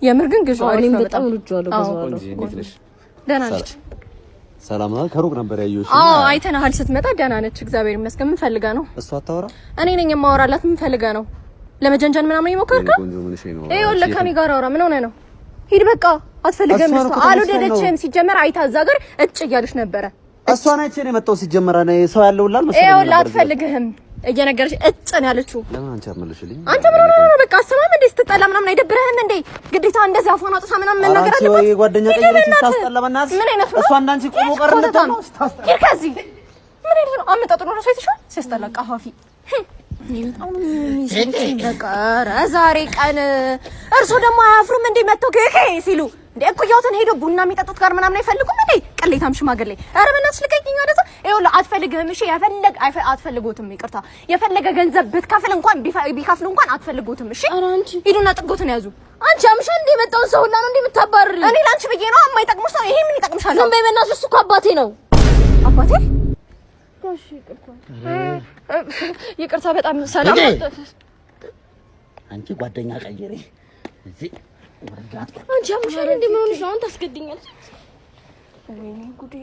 የምር ግን ግዢው አሪፍ እኔም ነው። በጣም ወድጄዋለሁ። ገዛዋለሁ። እንዴት ነሽ? ደህና ነች። ሰላም ነው። ከሩቅ ነበር ያየሁሽ። አዎ አይተናሃል ስትመጣ። ደህና ነች፣ እግዚአብሔር ይመስገን። ምን ፈልጋ ነው? እሷ አታወራ። እኔ ነኝ የማወራላት። ምን ፈልጋ ነው? ለመጀንጀን ምናምን የሞከርከው? ቆንጆ ምን እሺ ነው? ይኸውልህ ከእኔ ጋር አውራ። ምን ሆነህ ነው? ሂድ በቃ። አትፈልግም። እሷን እሷ እኮ ተመችቶኝ ነው። አልወደደችህም። ሲጀመር አይታ እዛ ጋር እጭ እያለች ነበረ። እሷን አይቼ ነው የመጣው። ሲጀመር እኔ ሰው ያለው ሁላ አልመሰለኝም ይኸውልህ ነበር። አትፈልግህም እየነገረች እጭ ነው ያለችው። ለምን አንቺ አትመልሽልኝ? አንተ ምን ሆነህ ነው? በቃ አሰማም እንዴ? ስትጠላ ምናምን አይደብርህም እንዴ? ግዴታ እንደዚህ አፏን አውጥታ ምናምን መናገር ኧረ አንቺ አለባት? ወይ ጓደኛ ሂድ ቀይረሽ በእናትህ። ስታስጠላ፣ በእናትሽ። ምን አይነት ነው? እሷ እንዳንቺ ቆሞ ቀር ኮተታም። ነው ስታስጠላ። ሂድ ከዚህ። ምን አይነት ነው አመጣጡ ነው? እራሱ አይተሽዋል? ሲያስጠላ ቀፋፊ። እኔ በጣም ነው የሚሰለቸኝ። በቃ ኧረ ዛሬ ቀን እርሶ ደግሞ አያፍሩም እንዴ? መጥተው ኬኬ ሲሉ እንዴ እኩያውትን ሄዶ ቡና የሚጠጡት ጋር ምናምን አይፈልጉም እንዴ? ቅሌታም ሽማግሌ። ኧረ በእናትሽ ልቀቂኝ ወደዛ። ይኸውልህ አትፈልግህም። እሺ የፈለገ አትፈልጎትም። ይቅርታ የፈለገ ገንዘብ ብትከፍል እንኳን ቢከፍሉ እንኳን አትፈልጎትም። እሺ ኧረ አንቺ ሂዱና ጥጎትን ያዙ። አንቺ አምሻ እንደ የመጣውን ሰው ሁላ ነው እንደ የምታባርሪ? እኔ ላንቺ ብዬ ነው የማይጠቅምሽ ሰው። ይሄ ምን ይጠቅምሻል? ዝም በይ በእናትሽ። እሱ እኮ አባቴ ነው። አባቴ ይቅርታ፣ በጣም ሰላም። አንቺ ጓደኛ ቀይሬ እዚህ ወርዳት። አንቺ አምሻል እንደ ምን ሆነሽ ነው? አሁን ታስገድኛለሽ። ወይኔ ጉዴ።